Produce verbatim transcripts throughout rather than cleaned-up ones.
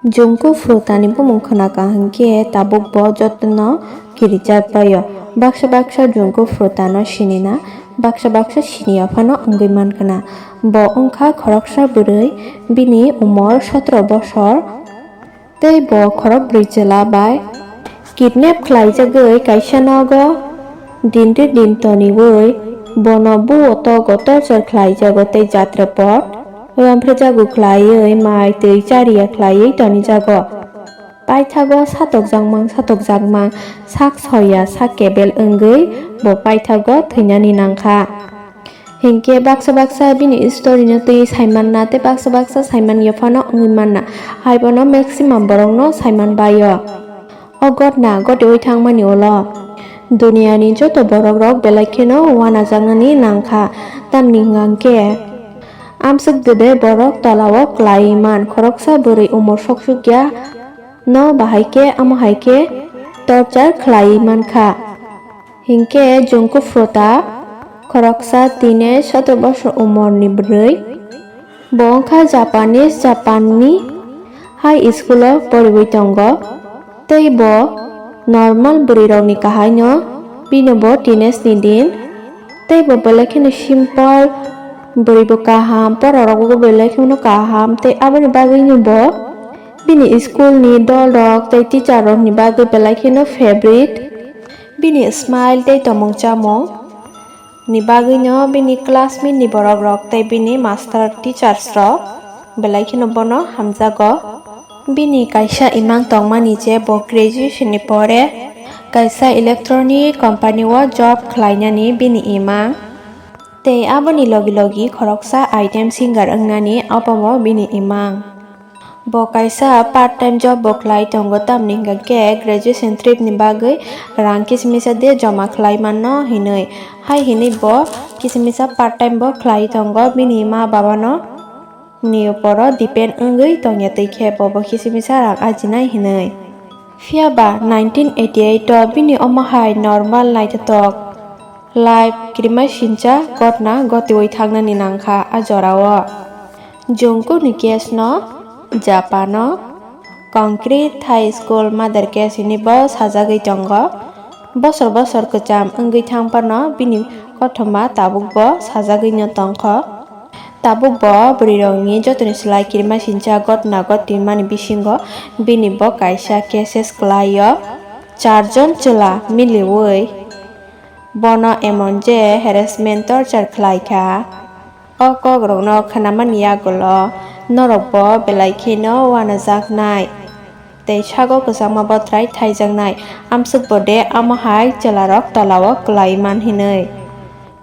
Jungkook Frutani bumung khwnaka hinkhe tabuk bo jotono kirijak baio. Baksa baksa Jungkook Frutano sinina, baksa baksa siniya phano wngwi mankha. Bo wngkha khoroksa bwrwi, bini umor sotro bosor, tei bo khorokbrwi chwla bai kidnap khlaijagwi kaisa nogo din tei din toniwi bono buo togo torchar khlaijago tei jatrapot romphrejago khlaiwi mai twi chariya khlaiwi tonijago. Paithago satokjakmang satokjakmang sak soya sak kebel wngwi bo paithago thwinani nangkha. Hinkhe baksa baksa bini story no twi saimanna tei baksa baksa saiman yaphano wngwi manna, haibono maximum borokno saiman baio. O gotna gotiwi thangmani ulo duniani joto borokrok belai kheno uanajaknani nangkha, tamni hwnkhe amswk dede borok tolao kwlaiwi man khoroksa bwrwi umor soksukya no bahai khe amo hai khe torchar khlaiwi mankha. Hinkhe Jungkook Fruta khoroksa teenage sotro bosor umorni bwrwi. Bo wngkha Japanese, Japanni high school-o poriwi tongo. Tei bo normal bwrwirokni kahaino, bino bo teenage-ni din. Tei bo belai kheno simple, bwrwi bo kaham, pora rok bo belai kheno kaham. Tei aboni bagwino bo bini school-ni dol rok tei teacher rokni bagwi belai kheno favorite. Bini smile tei tongmung chamung ni bagwino bini classmate ni borok rok tei bini master teachers rok belai kheno bono hamjago. Bini kaisa imang tongmani je bo graduation ni pore kaisa electronic company o job khlainani bini imang. Tei aboni logi logi khoroksa item singer wngnani obomo bini imang. Bo kaisa part time job bo khlai tongo, tamni hwnkha khe graduation trip ni bagwi rang kisa misa de joma khlai manno hinwi. Hai hinwi bo kisa misa part time bo khlai tongo, bini ma babano ni uporo depend wngwi tongya twi khe bo bo kisa misa rang ajinai hinwi. Phiya ba nineteen eighty-eight o bini omo hai normal naithothok life kirimasingcha gotna gotiwi thangnani nangkha a jorao. Jungkook ni case no Japan o Concrete High School murder case hinwi bo sajagwi tongo. Bosor bosor kwcham wngwi thang phano bini kothoma tabuk bo sajagwi no tongkho. Tabuk bo bwrwirokni jotoni slai kirimasingcha gotna gotwi mani bisingo bini bo kaisa cases kwlaio. Charjon chwla miliwi bono emon je harassment torture khlaikha. O kokrokno khnamani yagulo norokbo belai kheno uanajaknai tei sago kwchangma botrai thaijaknai, amswkbo de amo hai chwlarok tolao kwlai man hinwi.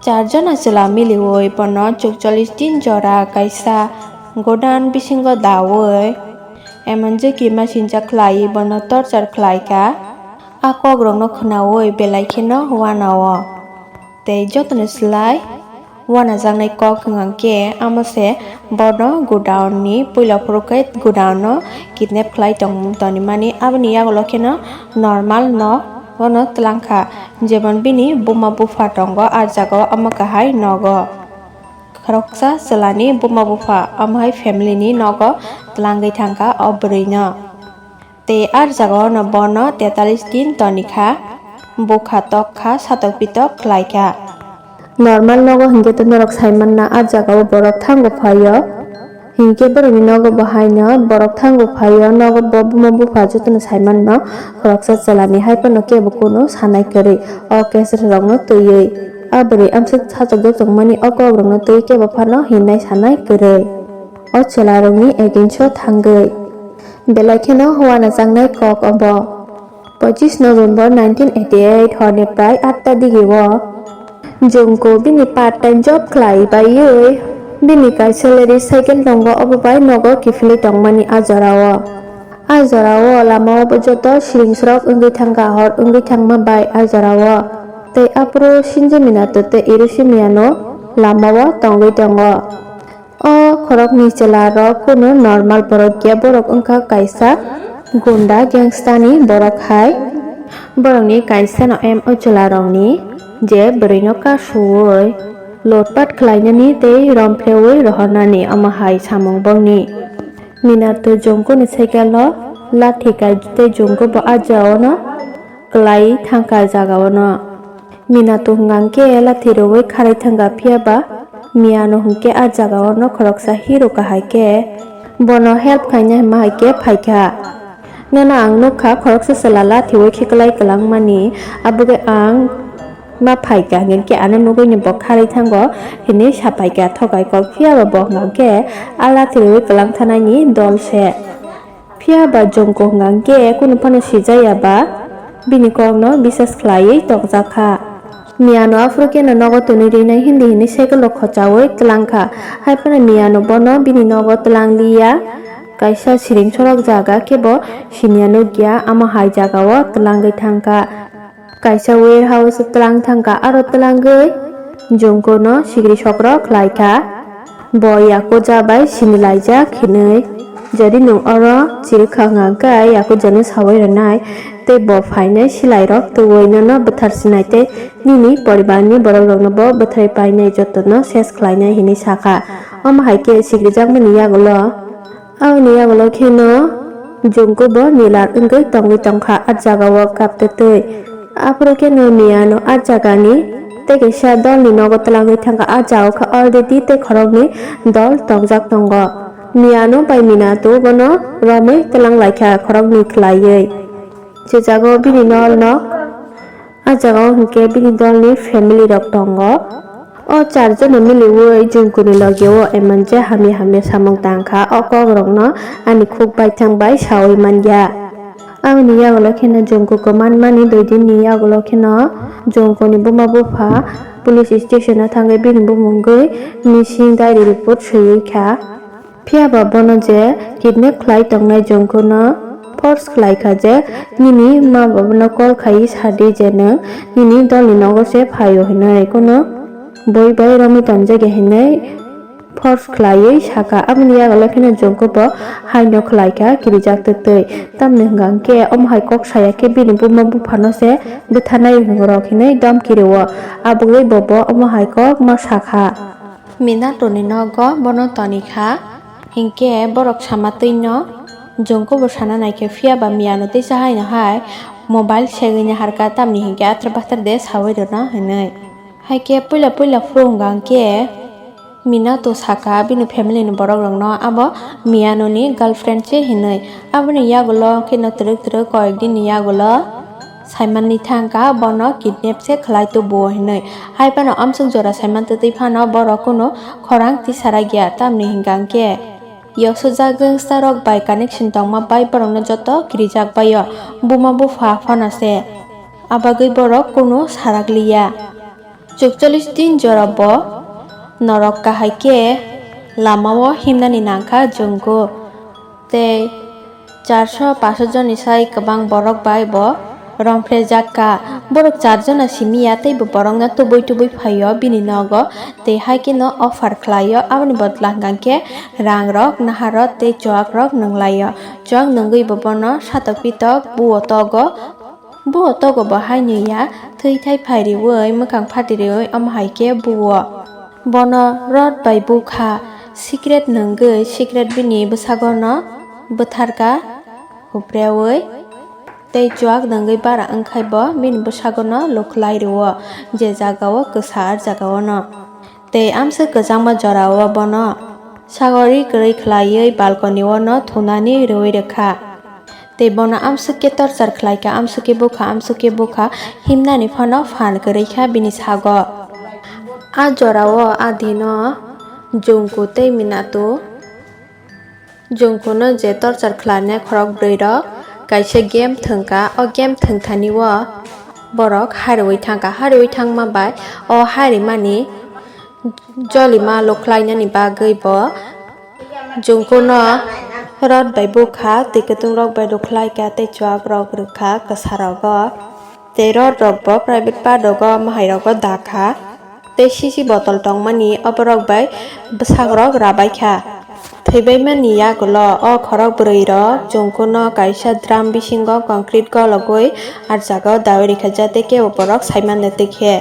Charjona chwla miliwi bono chukchollis din jora kaisa godown bisingo daui, emon je kirimasingcha khlaiwi bono torture khlaikha. A kokrokno khnaui belai kheno uanao. Tei jotoni slai uanajaknai kok hwnkha khe amo se bono godown ni puila phuru khe godown no kidnap khlai tong tonimani, aboni yagulo kheno normal nok bono twlangkha, jemon bini buma bupha tongo ah jagao, omo kahai nogo khoroksa chwlani buma bupha, omo hai family ni nogo twlangwi thangkha o bwrwi no. Tei ah jagao no bono tetalis din tonikha, bukha tokha, satok pitok khlaikha. Normal nogo hinkhe to norok saimanna ah jagao borok thango phaio, hinkhe borokni nogo bo haino borok thango phaio, nogo bo buma bupha jotono saimanno khoroksa chwlani, hai phano kebo kunu sanai kwrwi o case rokno twiwi. A bwrwi amswk sachokjak tongmani o kokrokno twiwi kebo phano hinnai sanai kwrwi o chwlarokni against o thangwi. Belai kheno uanajaknai kok obo. Pochis November nineteen eighty-eight horni prai atta digi o Jungkook bini part time job khlai baiwi bini kaisa salary cycle tongo, obo bai nogo kiphilwi tongmani a jorao. A jorao lamao bo joto siringsrok wngwi thangkha, hor wngwi thangma bai a jorao. Tei aphuru Shinjuminato tei Irisimiano lamao tongwi tongo. O khoroknwi chwlarok kunu normal borok ya, borok wngkha kaisa gunda gangster ni borok hai. Borokni kaisano em o chwlarokni je bwrwino kasuwi lotpat khlainani tei romphrewi rohornani omo hai samung bongni. Minato Jungkono cycle o lathi kai tei Jungko bo a jagao no kwlai thangkha jagao no. Minato hwnkha khe lathi rwui kharwi thangkha, phiya ba Miyano hwnkhe a jagao no khoroksa hero kahai khe bono help khaina hwnma hai khe phaikha. Nono ang nukha khoroksa chwla lathiwi khe kwlai kwlangmani, abogwi ang ma phaikha hwnkhe ano nugwi ni bo kharwi thango hinwi saphaikha thokai kok, phiya ba bo hwnkha khe a lathiwi kwlang thanaini dol se. Phiya ba Jungko hwnkha khe kunu phano sijaya ba bini kokno bisas khlaiwi tongjakha. Miyano aphuru kheno nogo twnwi rinai hindi hinwi cycle rok khochaui twlangkha. Hai phano Miyano bono bini nogo twlangliya. Kaisa siring sorok jaga khe bo siniya nukya, amo hai jagao twlangwi thangkha. Kaisa warehouse o twlang thangkha, aro twlangwi Jungkono sikiri sokrok khlaikha. Bo Yakuza bai sinilaijak hinwi. Jodi nwng oro chirikha hwnkha khe Yakuzano saui rwnai, tei bo phainai silairok twiwi nono bwthar sinai tei nini poribarni borokrokno bo bwtharwi painai, jotono ses khlainai hinwi sakha. Omo hai khe sikirijakmani yagulo. Aboni yagulo kheno Jungko bo nilar wngwi tongwi tongkha a jagao kaptwtwi. Aphuru kheno Miyano a jagani tei kaisa dolni nogo twlangwi thangkha. A jagao khe already tei khoroknwi dol tongjak tongo. Miyano bai Minato bono romwi twlang laikha khoroknwi khlaiwi. Je jagao bini nol nok. A jagao hwnkhe bini dolni family rok tongo. O charjono miliwi Jungkoni logio emon je hamya hamya samung tangkha, o kokrokno ani khuk baithang bai saui manya. Aboni yagulo kheno Jungko kwmanmani dui dinni yagulo kheno Jungkoni buma bupha police station o thangwi bini bumungwi missing diary report swiwi kha. Phiya ba bono je kidnap khlai tongnai Jungkono force khlai kha je nini ma babono call khaiwi sa di je nwng nini dolni nogo se phaio hinwi. Kuno bui bai romwi tonjak ya hinwi force khlaiwi sakha. Aboni yagulo kheno Jungko bo haino khlai kha kirijak twtwi. Tamni hwnkha khe omo hai kok saya khe bini buma buphano se bwtharnai rok hinwi domki rwo. Abogwi bo bo omo hai kok ma sakha. Minatoni nogo bono toni kha, hinkhe borok sama twi no Jungko bo sana nai khe, phiya ba Miyano teisa haino hai mobile segwi ni harkha, tamni hinkhe athar bathar de saui rwno hinwi. Hai khe puila puila phuru hwnkha khe Minato sakha bini family ni borok rokno abo Miyano ni girlfriend se hinwi. Aboni yagulo kheno twrwk twrwk koyek din ni yagulo saimanwi thangkha bono kidnap se khlai tubuo hinwi. Hai phano amsuk jora saiman twtwi phano borok kunu khorang tisarakya, tamni hwnkha khe yoksujak gangsta rok bai connection tongma bai borokno joto kirijak baio, buma bupha phano se, abagwi borok kunu sarakliya. Chukchollis din jora bo norok kahai khe lamao himnani nangkha Jungko. Tei charso paso jonni sai kwbang borok bai bo romphrejakka. Borok char jona simi ya tei bo borokno tubui tubui phaio bini nogo, tei hai kheno offer khlaio, aboni bodol hwnkha khe rang rok, nahar rok tei chuak rok nwnglaio. Chuak nwngwi bo bono satok pitok buo togo. Buo togo bo haino ya, thwi thai phai riwi mwkhang phati riwi omo hai khe buo. Bono rot bai bukha, secret nwngwi secret bini bwsago no bwtharka huprewi tei chuak nwngwi bara wngkhai bo bini bwsago no lukhlai rwo, je jagao kwsa ar jagao no. Tei amswk kwchangma jorao bono sagori kwrwi khlaiwi balcony o no thunani rwi rwkha. Tei bono amswk khe torchar khlai kha, amswk khe bukha, amswk khe bukha himnani phano phan kwrwi kha bini sago. A jorao a dino Jungko tei Minato Jungkono je torchar khlainai khorok bwrwi rok kaisa game thwngkha, o game thwngthani o borok harwi thangkha, harwi thangma bai o harimani jolima lukhlainani bagwi bo Jungkono rot bai bukha, twi kwtung rok bai lukhlai kha tei chuak rok rwkha kwsa rogo. Tei rot rok bo private part rogo, omo hai rogo dakha. Tei sisi botol tongmani oborok bai bwsang rok rabai kha. Thwibaimani yagulo o khorok bwrwi rok Jungkono kaisa drum bisingo concrete gologwi ar jagao dawi rikha, jate kebo borok saimano twi khe.